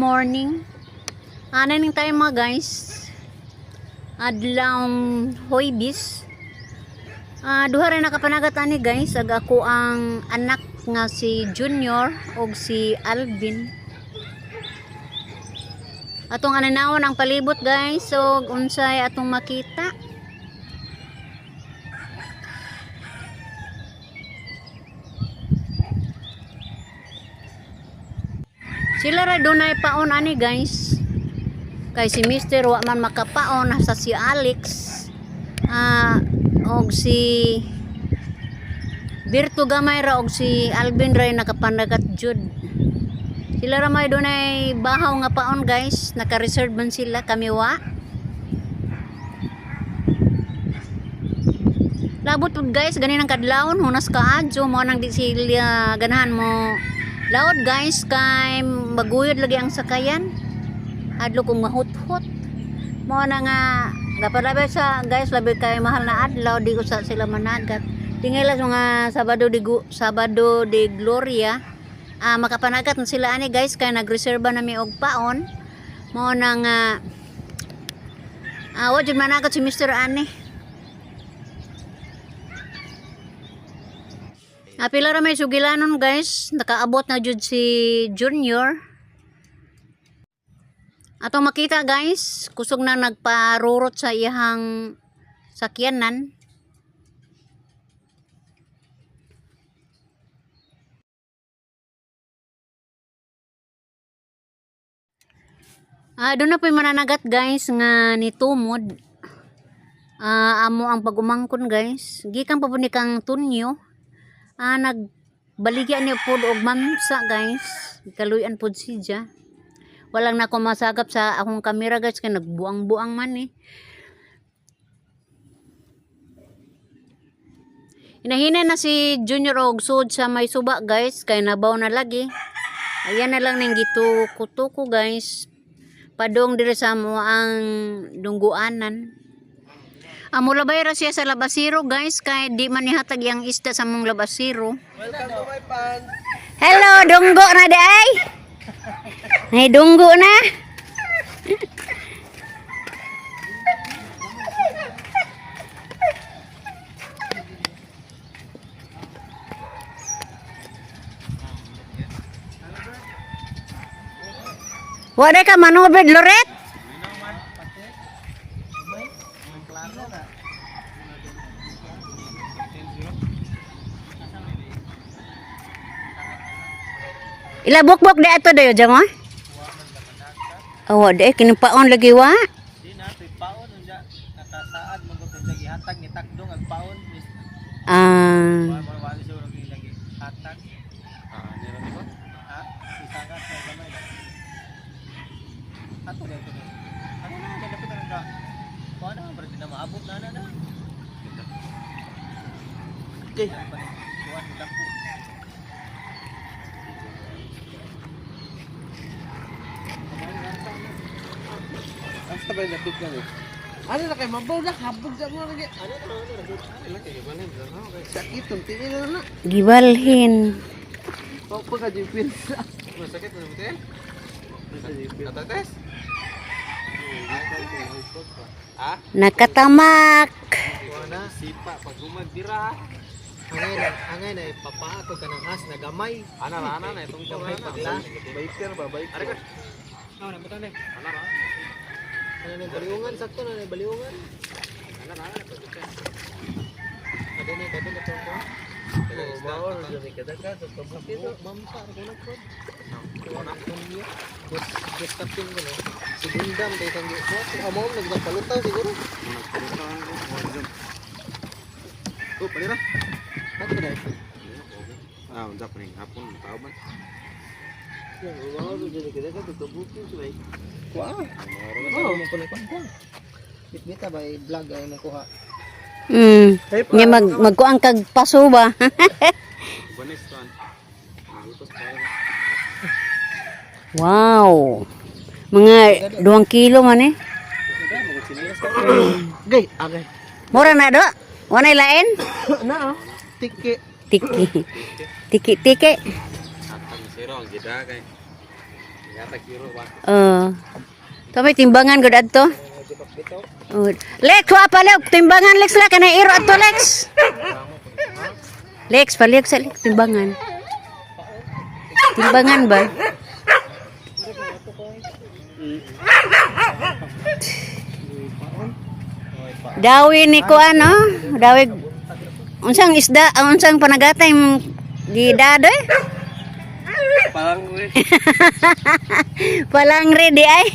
morning. Ana ning tayo mga guys. Adlaw Huwebes. Duha ra nakapanagat ani guys, ag ako ang anak nga si Junior og si Alvin. Atong ananawon ang palibot guys, so unsay atong makita. Sila ra dunay paon ani guys. Kay si Mr. wa man makapaon nasa si Alex. Og si Birto gamay ra og si Alvin ra nakapanagat jud. Sila ra may dunay bahaw nga paon guys, naka-reserve man sila kami wa. Labot pud guys, ganin ang kadlawon hunas kaadyo mo nang di sila ganahan mo. Laod guys kay maguyod lagi ang sakayan. Adlo kong mahuthot. Mo na nga gapalabi sa guys labi kay mahal na adlaw di usa sila managat. Tingala sa mga Sabado de Sabado de Gloria. Makapanagat na sila ani guys kay nagreserba na mi og paon. Mo na nga wa jud managat si Mr. ani. Pila ra may sugilanon guys, nakaabot na jud si Junior. Atong makita guys, kusog na nagparurot sa iyahang sakyanan. Doon na po'y mananagat guys nga nitumod. Amo ang pagumangkon guys. Gikan pa po ni kang tunyo. Nagbaligya niya pod og mamsa guys. Kaluyan pod siya. Walang na ako masagap sa akong kamera guys kay nagbuang-buang man eh. Inahina na si Junior og sud sa may suba guys kay nabaw na lagi. Ayan na lang ning gituko-tuko guys. Padong diri sa mo ang dungguanan. Amo labay ra siya sa labasiro guys kay di man nihatag yang isda sa mong labasiro. Welcome to my pond. Hello, dunggo na di ay. Ay, dunggo na. Wala ka manobed, Loret? Ilabok-bok di ato dayo jamo? Oh, di kinupaon lagi wa. Di na, to'y paon. Unja, nakasaad, magod unja, gihatag, nitakdong, ang paon. Wala siguro lagi hatag. Ha? Isagat sa gamay. Ato na ito. Ano na, ganda na ka. Kuha na, pero di na maabot na na na. Okay. Kuha na dako. Basta ba yung lapit lang eh? Ano na kay mabaw na habog sa mga lagi. Ano na, ano na, ano na, ano na, Sakit tong tingin na na. Gibalhin. Pa pa ka jipin. Masakit na buti? Natates? Ha? Nakatamak. Wala. Sipa pag gumagdira. Angay na ipapaato ka ng has na gamay. Ana ra ana na itong gamay pagla. Biker ba biker? Ah, na na. Ana ra. Ana na baliungan sakto na na baliungan. Ana ra ana Kadene kadene to ko. Oh, mao ra jud kada ka sa kabukid. Mamsa ra ko na ko. Bus bus kapin ko no. Si Gundam kay kang ko. Amo nagpalutaw siguro. Oh, palira. Ato na. Unsa pa ning hapon tao man. Mao ra jud kada ka sa kabukid bay. Kuha. Oh, mo kuno kuha. Bitbita ba vlog ay mo kuha. Nya magkuang kag paso ba? Banis tan. Malutos pa. Wow. Mga 2 kilo man eh. Gay, agay. Mura na do. Wanay lain? Na ah. Tiki. Tiki. Tiki tiki. Atang siro ang gida kay. Oh. Ito may timbangan gud adto. Oh. Lex, wa pa Lex, timbangan Lex la kanay iro adto, Lex. Lex, paliog sa Lex timbangan. Timbangan ba? Dawi ni ko ano? Dawi unsang isda, ang unsang panagatay mong gidadoy? Parang Palang ready ay.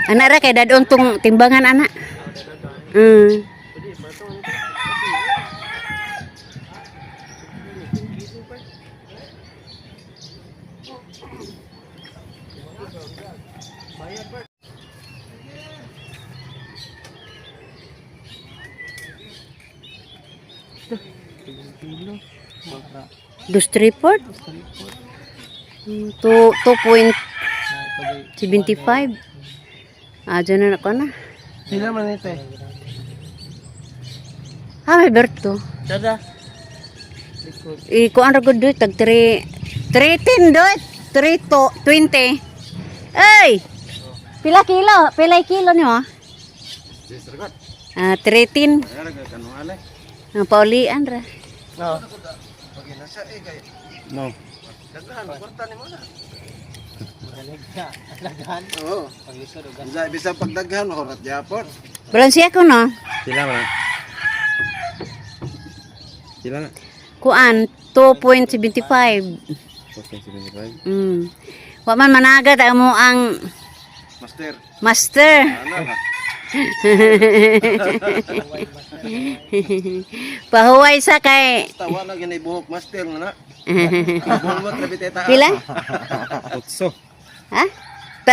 Ana ra kay dadon tong timbangan ana. Dos tripod? 2.75. Ah, dyan na ako na. Sila man ito eh. Ah, may Berto. Tada. Ikuan ra gud doy tag 3 310 doy. 3 to 20. Ay! Pila kilo? Pila kilo niyo? Ah, 310. Ang paulian ra. No. No. Daghan, kwarta ni mo na. Daghan. Oo. Bisa bisa pagdaghan horat japon. Balansiya ko no. Sila man. Sila na. Kuan 2.75. Okay, 75. Wa man managat ang mo ang Master. master. Ano na? Pahuway sa kay Tawa na gini buhok master na na. Bulmot na biteta. pila? Otso. Ha?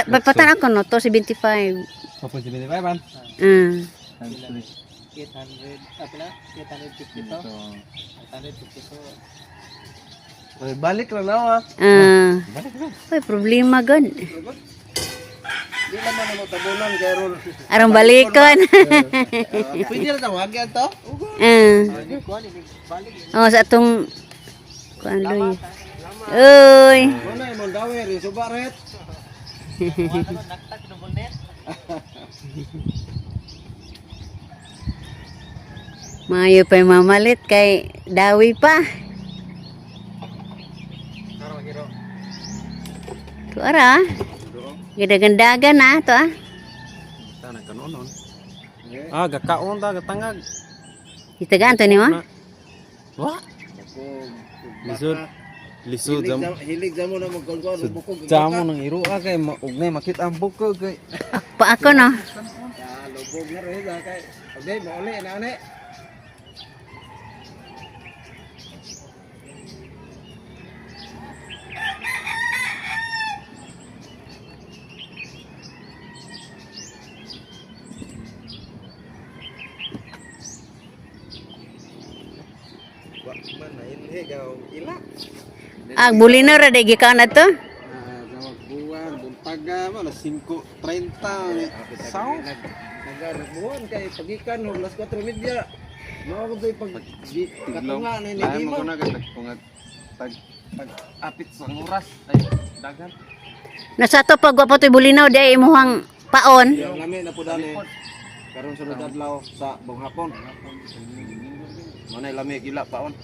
Patan ako no 2.75. 2.75 man. 800, ah, pila? 852. 852. Ay, balik lang na ah. Ah. Uy, problema gud. Di naman mo tabunan kay ron. Aron balikon. Pwede na tawagyan to? Ah. Oh, sa atong kuan loy. Uy. Muna imong dawer suba ret. Maayo pa yung mamalit kay dawi pa. To ara. Gidagandagan na to ah. Tanang kanonon. Ah, gakaon ta gatangag. Itagaan to nimo. Wa? Lisod. Lisod jam. Hilig jamo na magkulkuan og bukog. Jamo nang iruа kay ugnay makita ang bukog kay. Pa ako no. Ah, lubog na rin kay. Ugnay mauli na ani. Wa man na inhe gaw ila. Ah, bulino ra day gikan ato. Ah, zawag buwan, buntaga, alas 5:30. Saw. Nagarbuan kay pagikan og alas 4:30. Mao ko to'y pag katunga na ni Lain mo Dima. ko na kay tag tag tag apit sa oras ay daghan. Nasa to pag wa pa to'y bulinaw day imuhang paon. Yung nami na po dani. Karon sunod adlaw sa buong hapon. Manay lami gila paon.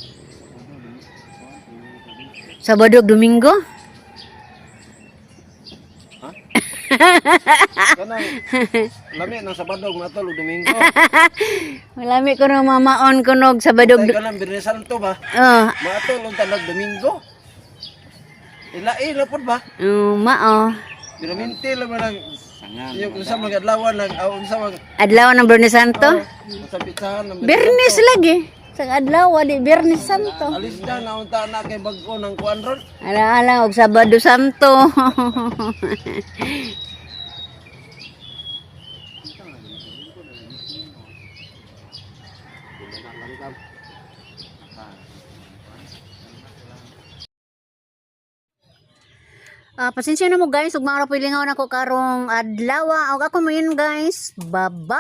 Sabado ug Domingo. Kanang lami nang Sabado ug matol ug Domingo. Malami ko no mamaon ko nog Sabado ug Tay kanang Biyernes Santo ba? Oh, Matol ug talag Domingo. Ila-ila pod ba? mao. Piraminti lang man ang yung unsa mga adlaw nang aw unsa mga Adlaw ng Biyernes Santo. sa pitsahan ng Biyernes lagi. Sa adlaw di Biyernes Santo. Alis na naunta na kay bag-o ng kuan ron. Ala ala og Sabado Santo. Ah, pasensya na mo guys, ug maara po ilingaw nako karong adlaw. Og ako mo yun guys. Bye-bye.